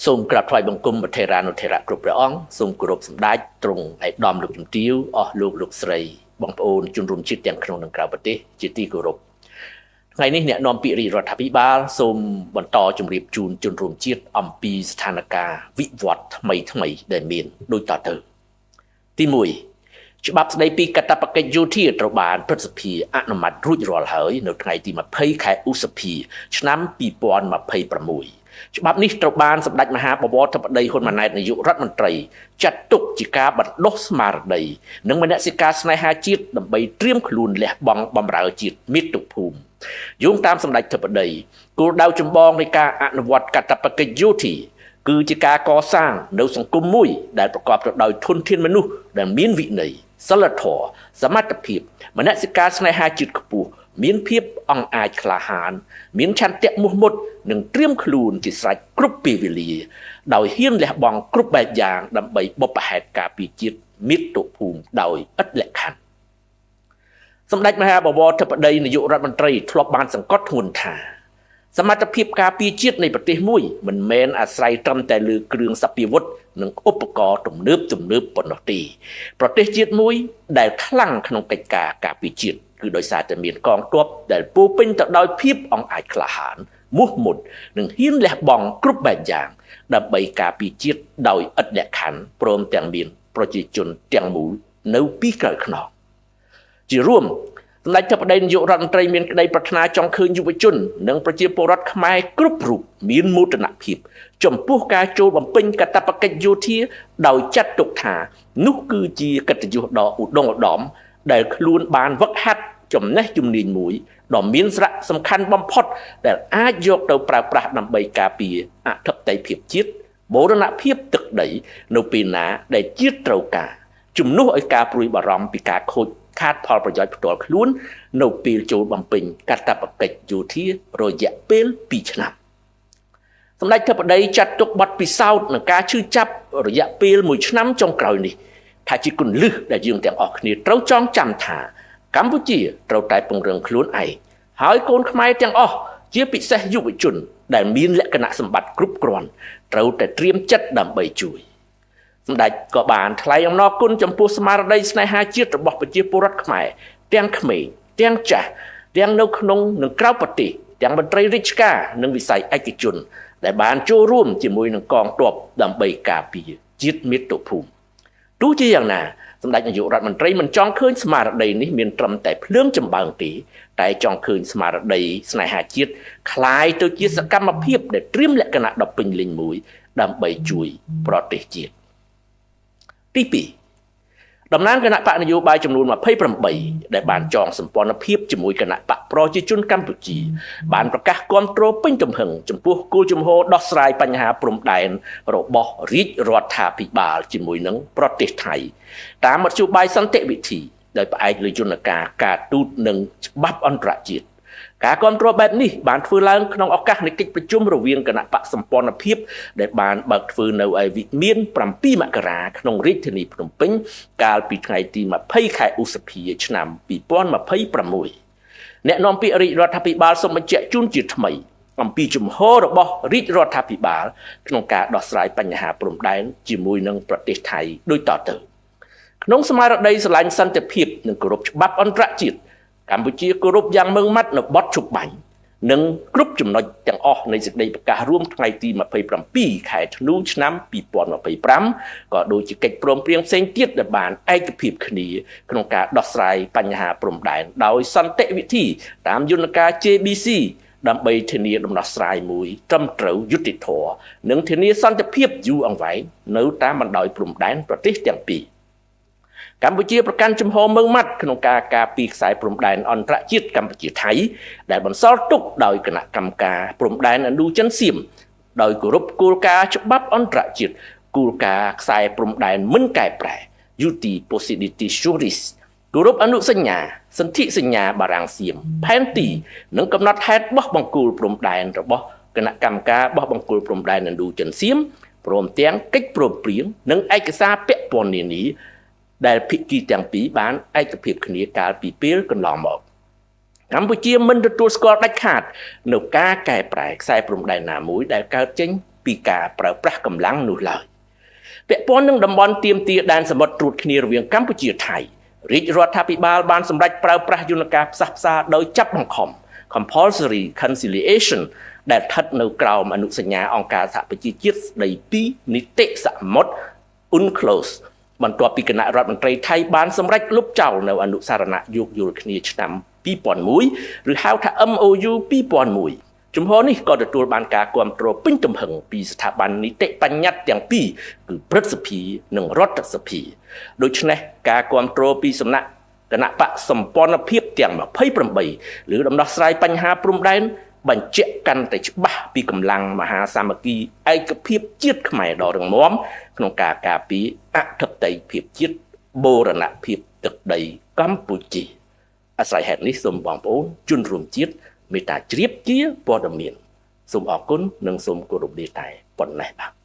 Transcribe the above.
សូមក្រាបថ្វាយបង្គំប្រធេរានុធេរៈគ្រប់ព្រះអង្គសូមគោរពសម្ដេចទ្រង់ឯកឧត្តមលោកជំទាវអស់លោកលោកស្រីបងប្អូនជនរួមជាតិទាំងក្នុងនិងក្រៅប្រទេសជាទីគោរពថ្ងៃនេះអ្នកនាំពាក្យរាជរដ្ឋាភិបាលសូមបន្តជម្រាបជូនជនរួមជាតិអំពីស្ថានភាពវិវត្តថ្មីថ្មីដែលមានដូចតទៅទី1ច្បាប់ស្តីពីកាតព្វកិច្ចយោធាត្រូវបានព្រឹទ្ធសភាអនុម័តរួចរាល់ហើយនៅថ្ងៃទី20ខែឧសភាឆ្នាំ2026ច្បាប់នេះត្រូវបានសម្ដេចមហាបវរធិបតីហ៊ុនម៉ាណែតនាយករដ្ឋមន្ត្រីចាត់ទុកជាការបណ្ដុះស្មារតីនិងមនសិការស្នេហាជាតិដើម្បីត្រៀមខ្លួនលះបង់បម្រើជាតិមាតុភូមិយោងតាមសម្ដេចធិបតីគោលដៅចម្បងនៃការអនុវត្តកាតព្វកិច្ចយោធាគឺជាការកសាងនៅសង្គមមួយដែលប្រកបទៅដោយធនធានមនុស្សដែលមានវិន័យសិលធម៌សមត្ថភាពមនសិការស្នេហាជាតិខ្ពស់មានភាពអង់អាចក្លាហានមានឆន្ទៈមោះមុតនិងត្រៀមខ្លួនជាស្រេចគ្រប់ពេលវេលាដោយហ៊ានលះបង់គ្រប់បែបយ៉ាងដើម្បីបុព្វហេតុការពារជាតិមាតុភូមិដោយឥតលក្ខខណ្ឌសម្ដេចមហាបវរធិបតីនាយករដ្ឋមន្ត្រីធ្លាប់បានសង្កត់ធ្ងន់ថាសមត្ថភាពការពារជាតិនៃប្រទេសមួយមិនមែនអាស្រ័យត្រឹមតែលើគ្រឿងសព្វាវុធនិងឧបករណ៍ទំនើបទំនើបប៉ុណ្ណោះទេប្រទេសជាតិមួយដែលខ្លាំងក្នុងកិច្ចការការពារជាតិគឺដោយសារតែមានកងទ័ពដែលពោពេញទៅដោយភាពអង់អាចក្លាហានមោះមុតនិងហ៊ានលះបង់គ្រប់បែបយ៉ាងដើម្បីការពារជាតិដោយឥតលក្ខខណ្ឌព្រមទាំងមានប្រជាជនទាំងមូលនៅពីក្រោយខ្នងជារួមសម្ដេចធិបតីនាយករដ្ឋមន្ត្រីមានក្តីប្រាថ្នាចង់ឃើញយុវជននិងប្រជាពលរដ្ឋខ្មែរគ្រប់រូបមានមោទនភាពចំពោះការចូលបំពេញកាតព្វកិច្ចយោធាដោយចាត់ទុកថានោះគឺជាកិត្តិយសដ៏ឧត្តុង្គឧត្តមដែលខ្លួនបានវឹកហាត់ចំណេះជំនាញមួយដ៏មានសារៈសំខាន់បំផុតដែលអាចយកទៅប្រើប្រាស់ដើម្បីការពារអធិបតេយ្យភាពជាតិបូរណភាពទឹកដីនៅពេលណាដែលជាតិត្រូវការជំនួសឲ្យការព្រួយបារម្ភពីការខូចខាតផលប្រយោជន៍ផ្ទាល់ខ្លួននៅពេលចូលបំពេញកាតព្វកិច្ចយោធារយៈពេល2ឆ្នាំសម្ដេចធិបតីចាត់ទុកបទពិសោធន៍នឹងការឈឺចាប់រយៈពេល1ឆ្នាំចុងក្រោយនេះថាជាគន្លឹះដែលយើងទាំងអស់គ្នាត្រូវចងចាំថាកម្ពុជាត្រូវតែពង្រឹងខ្លួនឯងហើយកូនខ្មែរទាំងអស់ជាពិសេសយុវជនដែលមានលក្ខណៈសម្បត្តិគ្រប់គ្រាន់ត្រូវតែត្រៀមចិត្តដើម្បីជួយសម្ដេចក៏បានថ្លែងអំណរគុណចំពោះស្មារតីស្នេហាជាតិរបស់ប្រជាពលរដ្ឋខ្មែរទាំងក្មេងទាំងចាស់ទាំងនៅក្នុងនិងក្រៅប្រទេសទាំងមន្ត្រីរាជការនិងវិស័យឯកជនដែលបានចូលរួមជាមួយនឹងកងទ័ពដើម្បីការពារជាតិមាតុភូមិទោះជាយ៉ាងណាសម្ដេចនាយករដ្ឋមន្ត្រីមិនចង់ឃើញស្មារតីនេះមានត្រឹមតែភ្លើងចម្បាំងទេតែចង់ឃើញស្មារតីស្នេហាជាតិคล้ายទៅជាសកម្មភាពដែលត្រៀមលក្ខណៈដ៏ពេញលេញមួយដើម្បីជួយប្រទេសជាតិទី2តំណាងគណៈបកនយោបាយចំនួន28ដែលបានចងសម្ព័ន្ធភាពជាមួយគណៈបកប្រជាជនកម្ពុជាបានប្រកាសគាំទ្រពេញទំហឹងចំពោះគោលជំហរដោះស្រាយបញ្ហាព្រំដែនរបស់រាជរដ្ឋាភិបាលជាមួយនឹងប្រទេសថៃតាមមធ្យោបាយសន្តិវិធីដោយផ្អែកលើយន្តការការទូតនិងច្បាប់អន្តរជាតិការគាំទ្របែបនេះបានធ្វើឡើងក្នុងឱកាសនៃកិច្ចប្រជុំរវាងគណៈបកសម្ព័ន្ធភាពដែលបានបើកធ្វើនៅឯវិមាន7មករាក្នុងរាជធានីភ្នំពេញកាលពីថ្ងៃទី20ខែឧសភាឆ្នាំ2026អ្នកនាំពាក្យរាជរដ្ឋាភិបាលសូមបញ្ជាក់ជូនជាថ្មីអំពីជំហររបស់រាជរដ្ឋាភិបាលក្នុងការដោះស្រាយបញ្ហាព្រំដែនជាមួយនឹងប្រទេសថៃដូចតទៅក្នុងស្មារតីស្រឡាញ់សន្តិភាពនិងគោរពច្បាប់អន្តរជាតិកម្ពុជាគោរពយ៉ាងម៉ឺងម៉ាត់នៅបទជប់បាញ់និងគ្រប់ចំណុចទាំងអស់នៃសេចក្តីប្រកាសរួមថ្ងៃទី27ខែធ្នូឆ្នាំ2025ក៏ដូចជាកិច្ចព្រមព្រៀងផ្សេងទៀតដែលបានឯកភាពគ្នាក្នុងការដោះស្រាយបញ្ហាព្រំដែនដោយសន្តិវិធីតាមយន្តការ JBC ដើម្បីធានាដំណោះស្រាយមួយត្រឹមត្រូវយុត្តិធម៌និងធានាសន្តិភាពយូរអង្វែងនៅតាមបណ្ដោយព្រំដែនប្រទេសទាំងពីរកម្ពុជាប្រកាន់ជំហរម៉ឺងម៉ាត់ក្នុងការការពារខ្សែព្រំដែនអន្តរជាតិកម្ពុជាថៃដែលបន្សល់ទុកដោយគណៈកម្មការព្រំដែនឥណ្ឌូចិនសៀមដោយគោរពគោលការណ៍ច្បាប់អន្តរជាតិគោលការណ៍ខ្សែព្រំដែនមិនកែប្រែ Uti Possidetis Juris គោរពអនុសញ្ញាសន្ធិសញ្ញាបារាំងសៀមផែនទីនិងកំណត់ហេតុបោះបង្គោលព្រំដែនរបស់គណៈកម្មការបោះបង្គោលព្រំដែនឥណ្ឌូចិនសៀមព្រមទាំងកិច្ចព្រមព្រៀងនិងឯកសារពាក់ព័ន្ធនានាដែលភាគីទាំងពីរបានឯកភាពគ្នាកាលពីពេលកន្លងមកកម្ពុជាមិនទទួលស្គាល់ដាច់ខាតនៅការកែប្រែខ្សែព្រំដែនណាមួយដែលកើតចេញ ពីការប្រើប្រាស់កម្លាំងនោះឡើយ។ ពាក់ព័ន្ធនឹងតំបន់ទៀមទាដែនសមុទ្រត្រួតគ្នារវាងកម្ពុជាថៃ រាជរដ្ឋាភិបាលបានសម្រេចប្រើប្រាស់យន្តការផ្សះផ្សាដោយចាប់បង្ខំ compulsory conciliation ដែលស្ថិតនៅក្រោមអនុសញ្ញាអង្គការសហប្រជាជាតិស្តីពីនីតិសមុទ្រ UNCLOS បន្ទាប់ពីគណៈរដ្ឋមន្ត្រីថៃបានសម្រេចលុបចោលនៅអនុសារណៈយោគយល់គ្នាឆ្នាំ2001ឬហៅថា MOU 2001។ ជំហរនេះក៏ទទួលបានការគាំទ្រពេញទំហឹងពីស្ថាប័ននីតិបញ្ញត្តិទាំងពីរគឺព្រឹទ្ធសភានិងរដ្ឋសភា។ ដូច្នេះការគាំទ្រពីសំណាក់គណៈបកសម្ព័ន្ធភាពទាំង28ឬដំណោះស្រាយបញ្ហាព្រំដែនបញ្ជាក់កាន់តែច្បាស់ពីកម្លាំងមហាសាមគ្គីឯកភាពជាតិខ្មែរដ៏រឹងមាំក្នុងការការពារអធិបតេយ្យភាពជាតិបូរណភាពទឹកដីកម្ពុជា។ អាស្រ័យហេតុនេះសូមបងប្អូនជនរួមជាតិមេត្តាជ្រាបជាព័ត៌មាន។ សូមអរគុណនិងសូមគោរពលាតែប៉ុណ្ណេះបាទ។